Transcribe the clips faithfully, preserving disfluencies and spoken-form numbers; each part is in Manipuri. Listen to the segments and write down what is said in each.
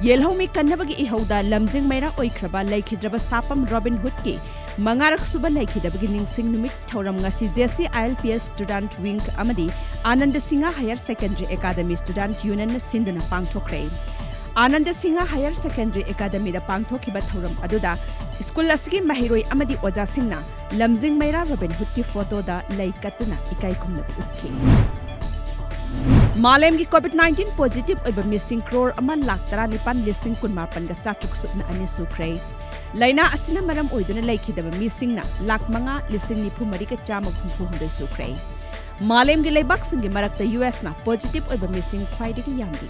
ꯌꯦꯜꯍꯧꯃꯤ ꯀꯟꯅꯕꯒꯤ ꯏꯍꯧꯗ ꯂꯝꯖꯤꯡ ꯃꯩꯔꯥ ꯑꯣꯏꯈ꯭ꯔꯕ ꯂꯩꯈꯤꯗ꯭ꯔꯕ ꯁꯥꯄꯝ ꯔꯣꯕꯤꯟ ꯍꯨꯗꯀꯤ ꯃꯉꯥꯔꯛ ꯁꯨꯕ ꯂꯩꯈꯤꯗꯕꯒꯤ ꯅꯤꯡꯁꯤꯡ ꯅꯨꯃꯤꯠ ꯊꯧꯔꯝ ꯉꯁꯤ J C I L P S student wing ꯑꯃꯗꯤ Anand Singh Higher Secondary Academy Student Union ꯅ ꯁꯤꯟꯗꯨꯅ ꯄꯥꯡꯊꯣꯛꯈ꯭ꯔꯦ꯫ Anand Singh Higher Secondary Academy ꯗ ꯄꯥꯡꯊꯣꯛꯈꯤꯕ ꯊꯧꯔꯝ ꯑꯗꯨꯗ ꯁ꯭ꯀꯨꯜ ꯑꯁꯤꯒꯤ ꯃꯍꯩꯔꯣꯏ ꯑꯃꯗꯤ ꯑꯣꯖꯥꯁꯤꯡꯅ ꯂꯝꯖꯤꯡ ꯃꯩꯔꯥ ꯔꯣꯕꯤꯟ ꯍꯨꯗꯀꯤ ꯐꯣꯇꯣꯗ ꯂꯩ ꯀꯠꯇꯨꯅ ꯏꯀꯥꯏ ꯈꯨꯝꯅꯕ ꯎꯠꯈꯤ꯫ ꯃꯥꯂꯦꯝꯒꯤ COVID nineteen positive ꯑꯣꯏꯕ ꯃꯤꯁꯤꯡ ꯀ꯭ꯔꯣꯔ ꯑꯃ ꯂꯥꯈ ꯇꯔꯥꯅꯤꯄꯥꯟ ꯂꯤꯁꯤꯡ ꯀꯨꯟꯃꯥꯄꯟꯒ ꯆꯥꯇ꯭ꯔꯨꯛ ꯁꯨꯞꯅ ꯑꯅꯤ ꯁꯨꯈ꯭ꯔꯦ꯫ ꯂꯥꯏꯅꯥ ꯑꯁꯤꯅ ꯃꯔꯝ ꯑꯣꯏꯗꯨꯅ ꯂꯩꯈꯤꯗꯕ ꯃꯤꯁꯤꯡꯅ ꯂꯥꯈ ꯃꯉꯥ ꯂꯤꯁꯤꯡ ꯅꯤꯐꯨ ꯃꯔꯤꯒ ꯆꯥꯝꯃꯒ ꯍꯨꯝꯐꯨ ꯍꯨꯝꯗꯣꯏ ꯁꯨꯈ꯭ꯔꯦ꯫ ꯃꯥꯂꯦꯝꯒꯤ ꯂꯩꯕꯥꯛꯁꯤꯡꯒꯤ ꯃꯔꯛꯇ U S ꯅ positive ꯑꯣꯏꯕ ꯃꯤꯁꯤꯡ ꯈ꯭ꯋꯥꯏꯗꯒꯤ ꯌꯥꯝꯂꯤ꯫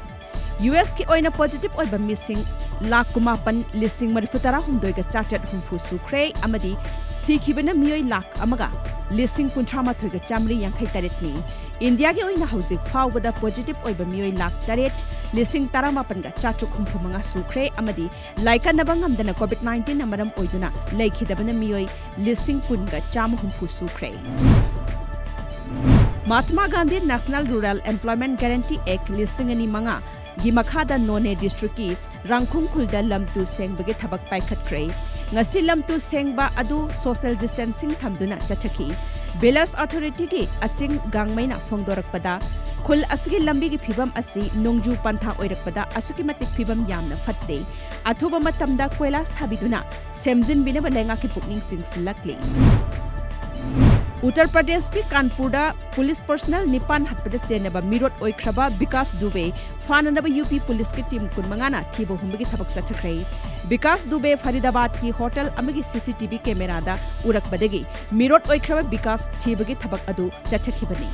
U S ꯀꯤ ꯑꯣꯏꯅ positive ꯑꯣꯏꯕ ꯃꯤꯁꯤꯡ ꯂꯥꯈ ꯀꯨꯟꯃꯥꯄꯟ ꯂꯤꯁꯤꯡ ꯃꯔꯤꯐꯨ ꯇꯔꯥ ꯍꯨꯝꯗꯣꯏꯒ ꯆꯥꯇ꯭ꯔꯦꯠ ꯍꯨꯝꯐꯨ ꯁꯨꯈ꯭ꯔꯦ ꯑꯃꯗꯤ ꯁꯤꯈꯤꯕꯅ ꯃꯤꯑꯣꯏ ꯂꯥꯈ ꯑꯃꯒ ꯂꯤꯁꯤꯡ ꯀꯨꯟꯊ꯭ꯔꯥ ꯃꯥꯊꯣꯏꯒ ꯆꯥꯃꯔꯤ ꯌꯥꯡꯈꯩ ꯇꯔꯦꯠꯅꯤ꯫ ꯏꯟꯗꯤꯌꯥꯒꯤ ꯑꯣꯏꯅ ꯍꯧꯖꯤꯛ ꯐꯥꯎꯕꯗ positive ꯑꯣꯏꯕ ꯃꯤꯑꯣꯏ ꯂꯥꯈ ꯇꯔꯦꯠ ꯂꯤꯁꯤꯡ ꯇꯔꯥꯃꯥꯄꯟꯒ ꯆꯥꯇ꯭ꯔꯨꯛ ꯍꯨꯝꯐꯨ ꯃꯉꯥ ꯁꯨꯈ꯭ꯔꯦ ꯑꯃꯗꯤ ꯂꯥꯏꯀꯠꯅꯕ ꯉꯝꯗꯅ COVID nineteen ꯅ ꯃꯔꯝ ꯑꯣꯏꯗꯨꯅ ꯂꯩꯈꯤꯗꯕꯅ ꯃꯤꯑꯣꯏ ꯂꯤꯁꯤꯡ ꯀꯨꯟꯒ ꯆꯥꯝꯃ ꯍꯨꯝꯐꯨ ꯁꯨꯈ꯭ꯔꯦ꯫ Mahatma Gandhi National Rural Employment Guarantee Act ꯂꯤꯁꯤꯡ ꯑꯅꯤ ꯃꯉꯥꯒꯤ ꯃꯈꯥꯗ ꯅꯣꯅꯦ district ꯀꯤ ꯔꯥꯡꯈꯨꯡ ꯈꯨꯜꯗ ꯂꯝ ꯇꯨ ꯁꯦꯡꯕꯒꯤ ꯊꯕꯛ ꯄꯥꯏꯈꯠꯈ꯭ꯔꯦ꯫ ꯉꯁꯤ ꯂꯝ ꯇꯨ ꯁꯦꯡꯕ ꯑꯗꯨ social distancing ꯊꯝꯗꯨꯅ ꯆꯠꯊꯈꯤ꯫ Village authority ꯒꯤ ꯑꯆꯤꯡ ꯒꯥꯡꯃꯩꯅ ꯐꯣꯡꯗꯣꯔꯛꯄꯗ, ꯈꯨꯜ ꯑꯁꯤꯒꯤ ꯂꯝꯕꯤꯒꯤ ꯐꯤꯕꯝ ꯑꯁꯤ ꯅꯣꯡꯖꯨ ꯄꯟꯊꯥ ꯑꯣꯏꯔꯛꯄꯗ ꯑꯁꯨꯛꯀꯤ ꯃꯇꯤꯛ ꯐꯤꯕꯝ ꯌꯥꯝꯅ ꯐꯠꯇꯦ꯫ ꯑꯊꯨꯕ ꯃꯇꯝꯗ ꯀꯣꯏꯂꯥꯁ ꯊꯥꯕꯤꯗꯨꯅ ꯁꯦꯝꯖꯤꯟꯕꯤꯅꯕ ꯂꯩꯉꯥꯛꯀꯤ ꯄꯨꯛꯅꯤꯡ ꯆꯤꯡꯁꯤꯜꯂꯛꯂꯤ꯫ ꯎꯠꯇꯔ ꯄ꯭ꯔꯗꯦꯁꯀꯤ ꯀꯥꯟꯄꯨꯔꯗ police personnel ꯅꯤꯄꯥꯟ ꯍꯥꯠꯄꯗ ꯆꯦꯟꯅꯕ ꯃꯤꯔꯣꯠ ꯑꯣꯏꯈ꯭ꯔꯕ ꯕꯤꯀꯥꯁ ꯗꯨꯕꯦ ꯐꯥꯅꯅꯕ U P police ꯀꯤ team ꯀꯨꯟꯃꯉꯥꯅ ꯊꯤꯕ ꯍꯨꯝꯕꯒꯤ ꯊꯕꯛ ꯆꯠꯊꯈ꯭ꯔꯦ꯫ ꯕꯤꯀꯥꯁ ꯗꯨꯕꯦ ꯐꯔꯤꯗꯥꯕꯥꯗꯀꯤ hotel ꯑꯃꯒꯤ C C T V camera ꯗ ꯎꯔꯛꯄꯗꯒꯤ ꯃꯤꯔꯣꯠ ꯑꯣꯏꯈ꯭ꯔꯕ ꯕꯤꯀꯥꯁ ꯊꯤꯕꯒꯤ ꯊꯕꯛ ꯑꯗꯨ ꯆꯠꯊꯈꯤꯕꯅꯤ꯫